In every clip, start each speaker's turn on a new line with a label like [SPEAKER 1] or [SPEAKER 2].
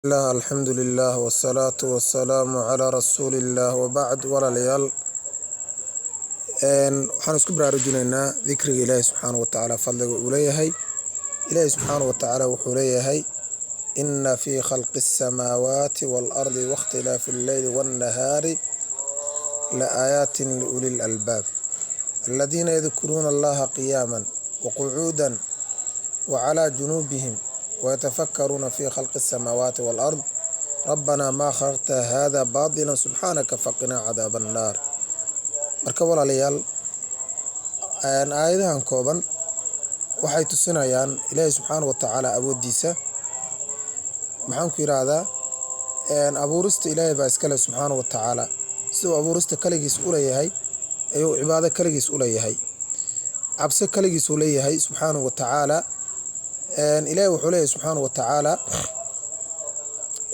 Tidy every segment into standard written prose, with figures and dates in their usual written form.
[SPEAKER 1] Alxamdulilah wasalaatu wasalaamu calaa rasuulillaah wabacd. Walaalayaal, waxaan isku baraarujinaynaa dikriga Ilaahi subxaana wa tacaala, fadliga uu leeyahay. Ilaahi subxaana wa tacaala wuxuu leeyahay: "Ina fii khalqi asamaawaati waalardi waاkhtilaafi alleyli waannahaari la aayaatin liuli lalbaab aladiina yadkuruuna Allaha qiyaaman waqucuudan wacalaa junuubihim wayatafakaruuna fi khalqi asamaawaati waalard rabbanaa maa khalaqta hada baatila subxaanaka faqinaa cadaaba annaar." Marka walaalayaal, aayadahan kooban waxay tusinayaan Ilaahi subxaana wa tacaala awooddiisa. Maxaan ku yidhaahdaa, abuurista Ilaahay baa iskale subxaana wa tacaala. Siduu abuurista kaligiis u leeyahay ayuu cibaado kaligiis u leeyahay, cabso kaligiis uu leeyahay subxaana wa tacaala. Ilaahay wuxuu leeyahay subxaana wa tacaala: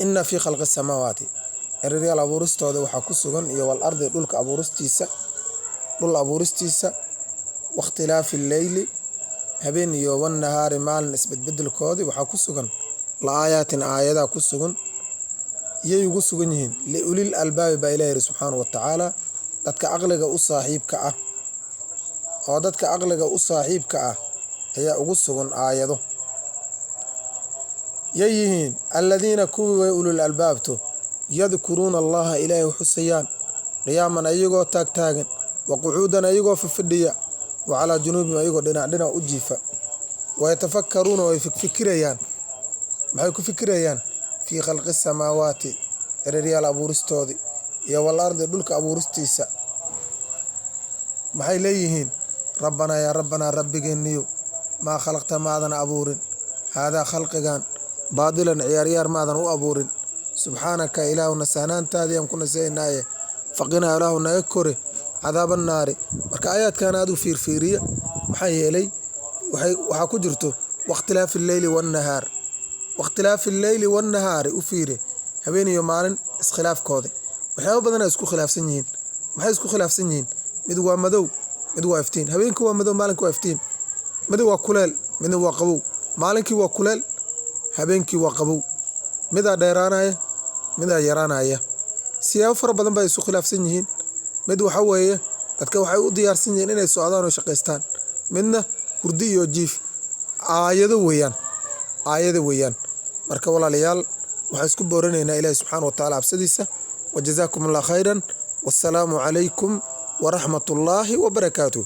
[SPEAKER 1] "Ina fii khalqi asamaawaati", ciraryaal abuuristooda waxaa ku sugan, iyo walardi, dhulka abuuristiisa, dhul abuuristiisa, wakhtilaafi leyli, habeen, iyo wannahaari, maalin isbedbedelkoodii, waxaa ku sugan la aayaatin, aayadaa ku sugan. Yay ugu sugan yihiin? Liulil albaabi baa Ilahi yiri subxaana wa tacaala, dadka caqliga u saaxiibka ah, oo dadka caqliga u saaxiibka ah ayaa ugu sugan aayado. Yay yihiin? Aladiina, kuwii way ulul albaabto, yadkuruuna Allaha, Ilaahay xusayaan, qiyaaman, ayagoo taagtaagan, wa qucuudan, ayagoo fafadhiya, wa calaa junuubihim, ayagoo dhinac dhinac u jiifa, wayatafakaruuna, way fikfikirayaan. Maxay ku fikirayaan? Fii khalqi samaawaati, ciraryaal abuuristoodii, iyo wal ardi, dhulka abuuristiisa. Maxay leeyihiin? "Rabbanaa, yaa rabbanaa, rabbigeeniyo, maa khalaqta, maadan abuurin, haadaa, khalqigan, baadilan, ciyaaryaar maadan u abuurin. Subxaanaka, Ilaahu nasahnaantaadii aan ku nasaynaaye, faqinaa, Ilaahu naga kore, cadaaba naari." Marka aayaadkan aad u fiirfiiriya, maxaa yeelay waxaa ku jirto wakhtilaafi alleyli wannahaar. Wakhtilaafi alleyli wannahaari u fiiri, habeen iyo maalin iskhilaafkooda. Waxyaaba badan ay isku khilaafsan yihiin. Maxay isku khilaafsan yihiin? Mid waa madow, mid waa iftiin. Habeenkii waa madow, maalinkii waa iftiin. Mid waa kuleel, midna waa qabow. Maalinkii waa kuleel, habeenkii waa qabow. Midaa dheeraanaya, midaa yaraanaya. Siyaabo fara badan bay isu khilaafsan yihiin. Mid waxa weeye dadka waxay u diyaarsan yihiin inay socdaan oo shaqaystaan, midna hurdi iyo jiif. Aayado weeyaan, aayado weeyaan. Marka walaalayaal, waxaan isku boorinaynaa Ilaahi subxaana wa tacaala cabsadiisa. Wajazaakum Allah khayran, wassalaamu calaykum waraxmat ullaahi wabarakaatuh.